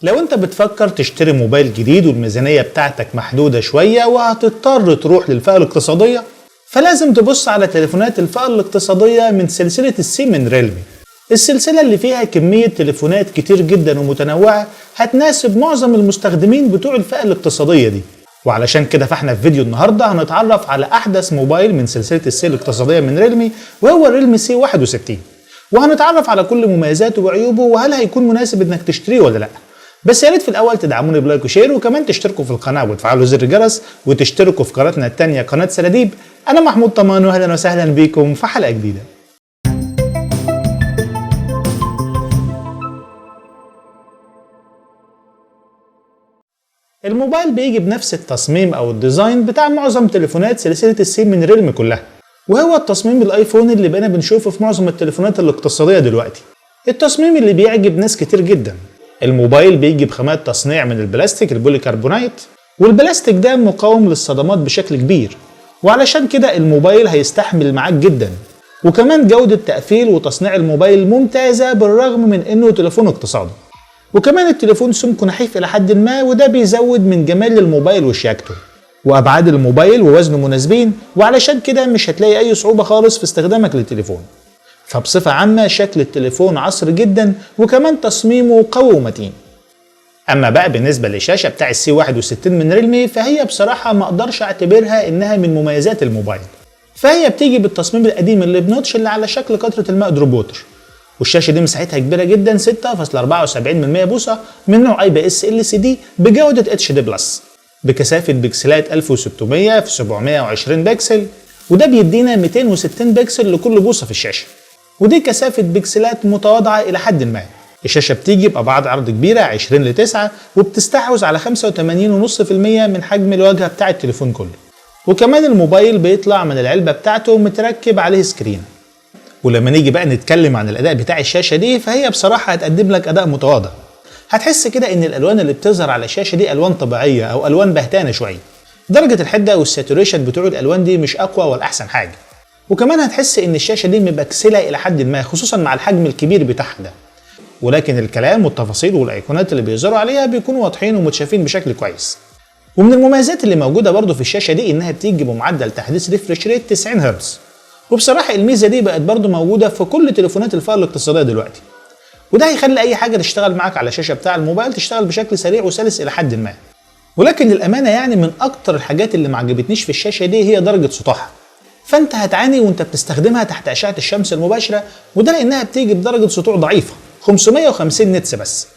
لو انت بتفكر تشتري موبايل جديد والميزانية بتاعتك محدودة شوية وهتضطر تروح للفئة الاقتصادية، فلازم تبص على تليفونات الفئة الاقتصادية من سلسلة ال C من Realme. السلسلة اللي فيها كمية تليفونات كتير جدا ومتنوعة هتناسب معظم المستخدمين بتوع الفئة الاقتصادية دي. وعلشان كده فاحنا في فيديو النهاردة هنتعرف على أحدث موبايل من سلسلة ال C الاقتصادية من Realme، وهو Realme C 61، وهنتعرف على كل مميزاته وعيوبه وهل هيكون مناسب انك تشتريه ولا لا. بس يا ريت في الاول تدعموني ب like و share، وكمان تشتركوا في القناة وتفعلوا زر الجرس وتشتركوا في قناتنا الثانية قناة سراديب. انا محمود طمان، واهلا وسهلا بيكم في حلقة جديدة. الموبايل بيجي بنفس التصميم او ال design بتاع معظم تليفونات سلسلة ال C من Realme كلها، وهو التصميم ال iPhone اللي بقينا بنشوفه في معظم التليفونات الاقتصادية دلوقتي، التصميم اللي بيعجب ناس كتير جدا. الموبايل بيجي بخامات تصنيع من البلاستيك البوليكربونايت، والبلاستيك ده مقاوم للصدمات بشكل كبير، وعلشان كده الموبايل هيستحمل معاك جدا. وكمان جودة تقفيل وتصنيع الموبايل ممتازة بالرغم من انه تليفون اقتصادي. وكمان التليفون سمكة نحيف الى حد ما، وده بيزود من جمال الموبايل وشياكته. وابعاد الموبايل ووزنه مناسبين، وعلشان كده مش هتلاقي اي صعوبة خالص في استخدامك للتليفون. فبصفة عامة شكل التليفون عصري جدا، وكمان تصميمه قوي ومتين. اما بقى بالنسبة للشاشة بتاع ال C 61 من Realme، فهي بصراحة ما اقدرش اعتبرها انها من مميزات الموبايل. فهي بتيجي بالتصميم القديم اللي ب notch اللي على شكل قطرة الماء drop water، والشاشة دي مساحتها كبيرة جدا 6.74 بوصة من نوع اي بي اس ال سي دي بجودة HD plus، بكثافة بكسلات 1600 في 720 بكسل، وده بيدينا 260 بكسل لكل بوصة في الشاشة، ودي كثافة بكسلات متواضعة إلى حد ما. الشاشة بتيجي بأبعاد عرض كبيرة 20:9، وبتستحوذ على 85.5% من حجم الواجهة بتاع التليفون كله. وكمان الموبايل بيطلع من العلبة بتاعته متركب عليه screen. ولما نيجي بقى نتكلم عن الأداء بتاع الشاشة دي، فهي بصراحة هتقدم لك أداء متواضع. هتحس كده إن الألوان اللي بتظهر على الشاشة دي ألوان طبيعية أو ألوان بهتانة شوية. درجة الحدة وال saturation بتوع الألوان دي مش أقوى ولا أحسن حاجة. وكمان هتحس ان الشاشة دي مبكسله الى حد ما، خصوصا مع الحجم الكبير بتاعها ده. ولكن الكلام والتفاصيل والايقونات اللي بيظهروا عليها بيكونوا واضحين ومتشافين بشكل كويس. ومن المميزات اللي موجودة برضو في الشاشة دي انها بتيجي بمعدل تحديث refresh rate 90 هرتز، وبصراحة الميزة دي بقت برضو موجودة في كل تليفونات الفئة الاقتصادية دلوقتي، وده هيخلي اي حاجة تشتغل معاك على الشاشة بتاع الموبايل تشتغل بشكل سريع وسلس الى حد ما. ولكن للامانة يعني من اكتر الحاجات اللي ما عجبتنيش في الشاشة دي هي درجه سطوعها. فانت هتعاني وانت بتستخدمها تحت اشعه الشمس المباشرة، وده لانها بتيجي بدرجة سطوع ضعيفة 550 nits بس.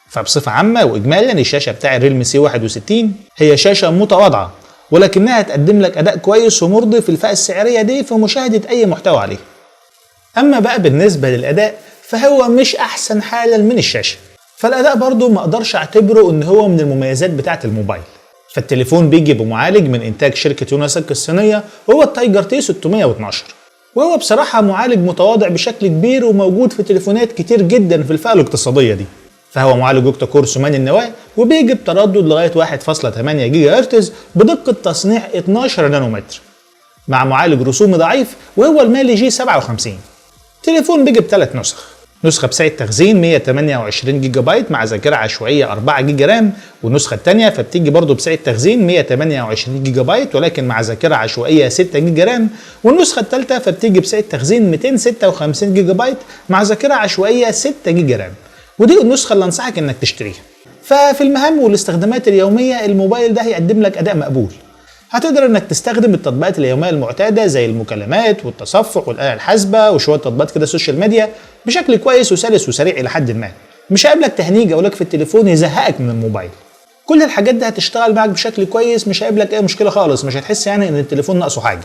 فبصفه عامة واجمالا الشاشة بتاع ال Realme C 61 هي شاشة متواضعة، ولكنها هتقدم لك اداء كويس ومرضي في الفئة السعرية دي في مشاهده اي محتوى عليه. اما بقى بالنسبة للاداء فهو مش احسن حالا من الشاشة، فالاداء برضو ما اقدرش اعتبره ان هو من المميزات بتاعه الموبايل. فالتليفون بيجي بمعالج من انتاج شركة Unisoc الصينية، وهو ال Tiger T 612، وهو بصراحة معالج متواضع بشكل كبير وموجود في تليفونات كتير جدا في الفئة الاقتصادية دي. فهو معالج octa core ثماني النواة، وبيجي بتردد لغاية 1.8 جيجا هرتز بدقة تصنيع 12 نانومتر، مع معالج رسومي ضعيف وهو ال Mali G 57. تليفون بيجي بثلاث نسخ، نسخة بسعة تخزين 128 جيجا بايت مع ذاكرة عشوائية 4 جيجا RAM، والنسخة الثانية فبتيجي برضو بسعة تخزين 128 جيجا بايت ولكن مع ذاكرة عشوائية 6 جيجا RAM، والنسخة الثالثة فبتيجي بسعة تخزين 256 جيجا بايت مع ذاكرة عشوائية 6 جيجا RAM، ودي النسخة اللي انصحك انك تشتريها. ففي المهام والاستخدامات اليومية الموبايل ده هيقدم لك أداء مقبول. هتقدر انك تستخدم التطبيقات اليومية المعتادة زي المكالمات والتصفح والاله الحاسبة وشوية تطبيقات كده social media بشكل كويس وسلس وسريع الى حد ما. مش هيقابلك تهنيج او lag في التليفون يزهقك من الموبايل. كل الحاجات دي هتشتغل معاك بشكل كويس، مش هيقابلك اي مشكلة خالص، مش هتحس يعني ان التليفون ناقصه حاجة.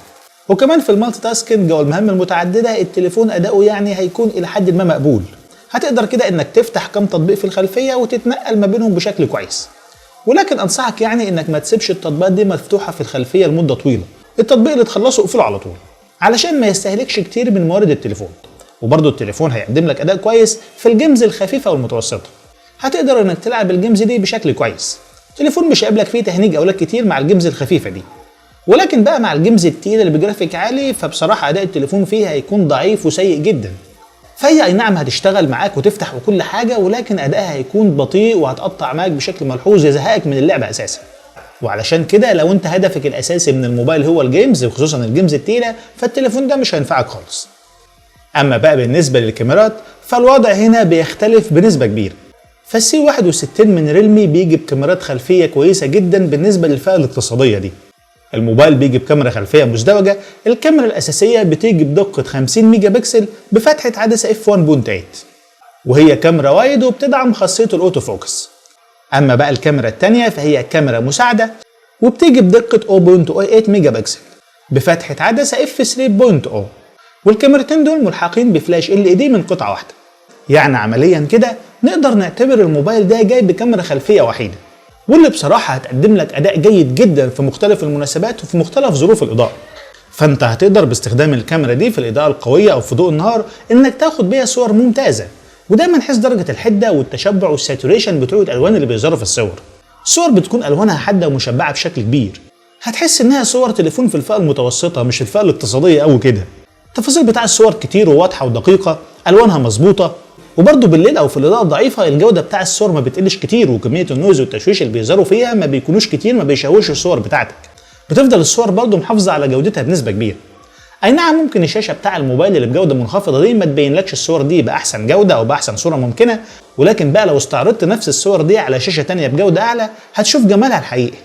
وكمان في ال multitasking او المهام المتعددة التليفون اداؤه يعني هيكون الى حد ما مقبول. هتقدر كده انك تفتح كام تطبيق في الخلفية وتتنقل ما بينهم بشكل كويس. ولكن انصحك يعني انك ما تسيبش التطبيقات دي مفتوحة في الخلفية لمدة طويلة. التطبيق اللي تخلصه اقفله على طول علشان ما يستهلكش كتير من موارد التليفون. وبرضه التليفون هيقدم لك اداء كويس في ال games الخفيفة والمتوسطة. هتقدر انك تلعب ال games دي بشكل كويس. التليفون مش هيقابلك فيه تهنيج او lag كتير مع ال games الخفيفة دي. ولكن بقى مع ال games التقيله اللي بجرافيك عالي فبصراحة اداء التليفون فيها هيكون ضعيف وسيء جدا. فهي اي نعم هتشتغل معاك وتفتح وكل حاجه، ولكن ادائها هيكون بطيء وهتقطع معاك بشكل ملحوظ يزهقك من اللعبة اساسا. وعلشان كده لو انت هدفك الاساسي من الموبايل هو ال games، وخصوصا ال games التقيله، فالتليفون ده مش هينفعك خالص. اما بقى بالنسبة للكاميرات فالوضع هنا بيختلف بنسبة كبيره. فال C 61 من ريلمي بيجي بكاميرات خلفية كويسة جدا بالنسبة للفئه الاقتصادية دي. الموبايل بيجي بكاميرا خلفية مزدوجه، الكاميرا الاساسية بتيجي بدقة 50 ميجا بكسل بفتحه عدسة f 1.8، وهي كاميرا wide وبتدعم خاصية ال auto focus. اما بقى الكاميرا الثانية فهي كاميرا مساعدة وبتيجي بدقة 0.08 ميجا بكسل بفتحه عدسة f 3.0، والكاميرتين دول ملحقين ب flash LED من قطعه واحده. يعني عمليا كده نقدر نعتبر الموبايل ده جاي بكاميرا خلفية وحيده، واللي بصراحة هتقدم لك اداء جيد جدا في مختلف المناسبات وفي مختلف ظروف الاضاءه. فانت هتقدر باستخدام الكاميرا دي في الاضاءة القوية او في ضوء النهار انك تاخد بيها صور ممتازه، وده من حيث درجه الحدة والتشبع وال saturation بتوع الالوان اللي بيظهروا في الصور. الصور بتكون الوانها حادة ومشبعه بشكل كبير، هتحس انها صور تليفون في الفئة المتوسطة مش الفئة الاقتصادية قوي كده. التفاصيل بتاع الصور كتير وواضحة ودقيقه، الوانها مظبوطة، وبرده بالليل او في الاضاءة الضعيفة الجودة بتاع الصور ما بتقلش كتير، وكمية ال noise والتشويش اللي بيظهروا فيها ما بيكونوش كتير، ما بيشوشوا الصور بتاعتك. بتفضل الصور برده محافظة على جودتها بنسبة كبيرة. اي نعم ممكن الشاشة بتاع الموبايل اللي بجوده منخفضة دي ما تبينلكش الصور دي باحسن جوده او باحسن صوره ممكنه، ولكن بقى لو استعرضت نفس الصور دي على شاشة تانية بجوده اعلى هتشوف جمالها الحقيقي.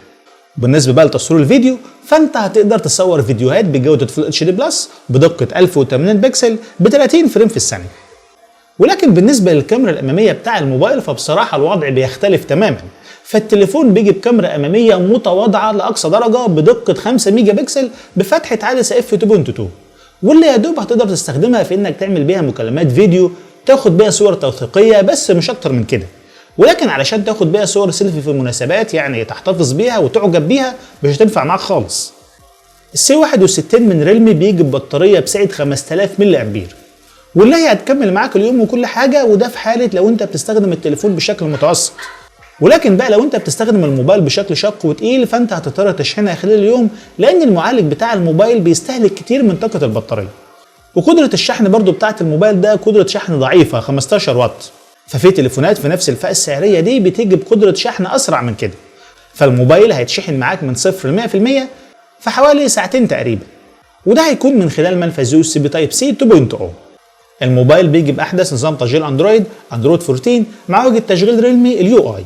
بالنسبة بقى لتصوير الفيديو فانت هتقدر تصور فيديوهات بجوده Full HD Plus بدقة 1080 بكسل ب 30 frame في الثانية. ولكن بالنسبة للكاميرا الامامية بتاع الموبايل فبصراحة الوضع بيختلف تماما. فالتليفون بيجي بكاميرا امامية متواضعة لاقصى درجه بدقة 5 ميجا بكسل بفتحه عدسة f 2.2، واللي يا دوب هتقدر تستخدمها في انك تعمل بيها مكالمات فيديو، تاخد بيها صور توثيقيه بس، مش اكتر من كده. ولكن علشان تاخد بيها صور سيلفي في المناسبات، يعني تحتفظ بيها وتعجب بيها، مش هتنفع معاك خالص. ال C 61 من ريلمي بيجي ببطاريه بسعة 5000 ملي امبير، واللي هي هتكمل معاك اليوم وكل حاجه، وده في حاله لو انت بتستخدم التليفون بشكل متوسط. ولكن بقى لو انت بتستخدم الموبايل بشكل شاق وتقيل فانت هتضطر تشحنها خلال اليوم، لان المعالج بتاع الموبايل بيستهلك كتير من طاقة البطاريه. وقدره الشحن برضو بتاعه الموبايل ده قدره شحن ضعيفة 15 واط، ففي تليفونات في نفس الفئة السعرية دي بتيجي بقدره شحن اسرع من كده. فالموبايل هيتشحن معاك من 0 ل 100% في حوالي ساعتين تقريبا، وده هيكون من خلال منفذ USB Type C 2.0. الموبايل بيجي باحدث نظام تشغيل اندرويد، اندرويد 14، مع واجهه تشغيل ريلمي ال UI،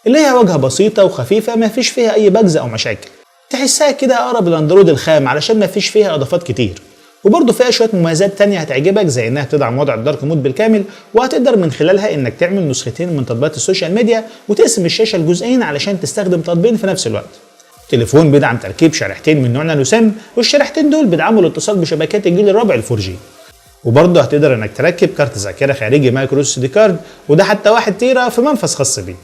اللي هي واجهه بسيطة وخفيفة ما فيش فيها اي bugs او مشاكل، تحسها كده اقرب للاندرويد الخام علشان ما فيش فيها اضافات كتير. وبرضه فيها شوية مميزات تانية هتعجبك، زي انها تدعم وضع ال dark mode بالكامل، وهتقدر من خلالها انك تعمل نسختين من تطبيقات ال social media وتقسم الشاشة لجزئين علشان تستخدم تطبيقين في نفس الوقت. التليفون بيدعم تركيب شريحتين من نوع nano SIM، والشريحتين دول بيدعموا الاتصال بشبكات الجيل الرابع ال 4G. وبرضه هتقدر انك تركب كارت ذاكره خارجي micro SD card، وده حتى 1 تيرا في منفذ خاص بيه.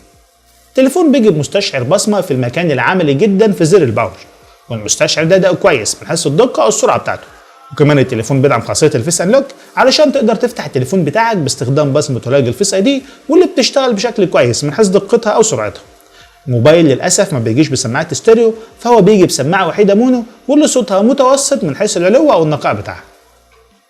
التليفون بيجي بمستشعر بصمة في المكان العملي جدا في زر ال power، والمستشعر ده أداؤه كويس من حيث الدقة او السرعة بتاعته. وكمان التليفون بيدعم خاصية ال face unlock علشان تقدر تفتح التليفون بتاعك باستخدام بصمة علاج ال Face ID، واللي بتشتغل بشكل كويس من حيث دقتها او سرعتها. موبايل للاسف ما بيجيش بسماعات ستيريو، فهو بيجي بسماعه وحيده mono واللي صوتها متوسط من حيث العلو او النقاء بتاعها.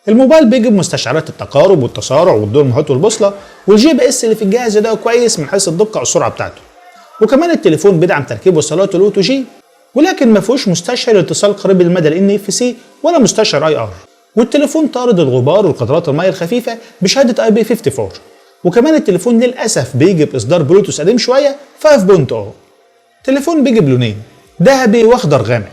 الموبايل بيجي بمستشعرات التقارب والتسارع والضوء المحيط والبوصله، وال GPS اللي في الجهاز ده كويس من حيث الدقة والسرعة بتاعته. وكمان التليفون بيدعم تركيب وصلات ال OTG، ولكن ما فيهوش مستشعر اتصال قريب المدى ال NFC ولا مستشعر IR. والتليفون طارد الغبار والقطرات المية الخفيفة بشهادة IP 54. وكمان التليفون للاسف بيجي باصدار بلوتوث قديم شوية 5.0. التليفون بيجي بلونين، ذهبي واخضر غامق.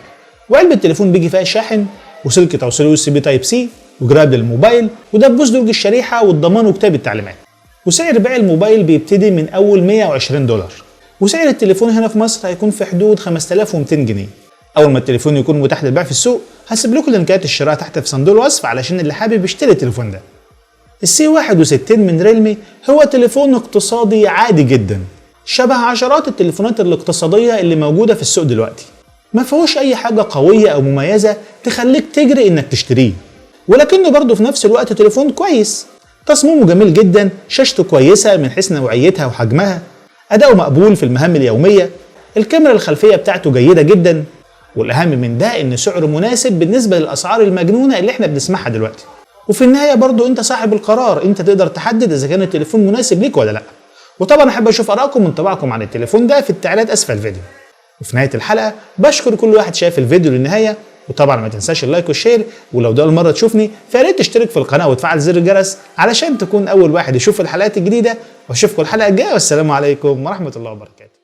وعلبة التليفون بيجي فيها شاحن وسلك توصيل USB Type C وجراب للموبايل ودبوس درج الشريحة والضمان وكتاب التعليمات. وسعر بيع الموبايل بيبتدي من اول $120، وسعر التليفون هنا في مصر هيكون في حدود 5200 جنيه. اول ما التليفون يكون متاح للبيع في السوق هسيب لكم لينكات الشراء تحت في صندوق الوصف علشان اللي حابب يشتري التليفون ده. ال C 61 من ريلمي هو تليفون اقتصادي عادي جدا، شبه عشرات التليفونات الاقتصادية اللي موجودة في السوق دلوقتي. ما فيهوش اي حاجة قوية او مميزة تخليك تجري انك تشتريه، ولكنه برضه في نفس الوقت تليفون كويس. تصميمه جميل جدا، شاشته كويسة من حيث نوعيتها وحجمها، أداؤه مقبول في المهام اليومية، الكاميرا الخلفية بتاعته جيدة جدا، والأهم من ده إن سعره مناسب بالنسبة للأسعار المجنونة اللي احنا بنسمعها دلوقتي. وفي النهاية برضو انت صاحب القرار، انت تقدر تحدد اذا كان التليفون مناسب ليك ولا لا. وطبعا احب اشوف ارائكم وانطباعكم عن التليفون ده في التعليقات اسفل الفيديو. وفي نهاية الحلقة بشكر كل واحد شاف الفيديو للنهاية، وطبعا ما تنساش ال like وال share، ولو ده اول مرة تشوفني فياريت تشترك في القناة وتفعل زر الجرس علشان تكون اول واحد يشوف الحلقات الجديدة. واشوفكم الحلقة الجاية، والسلام عليكم ورحمة الله وبركاته.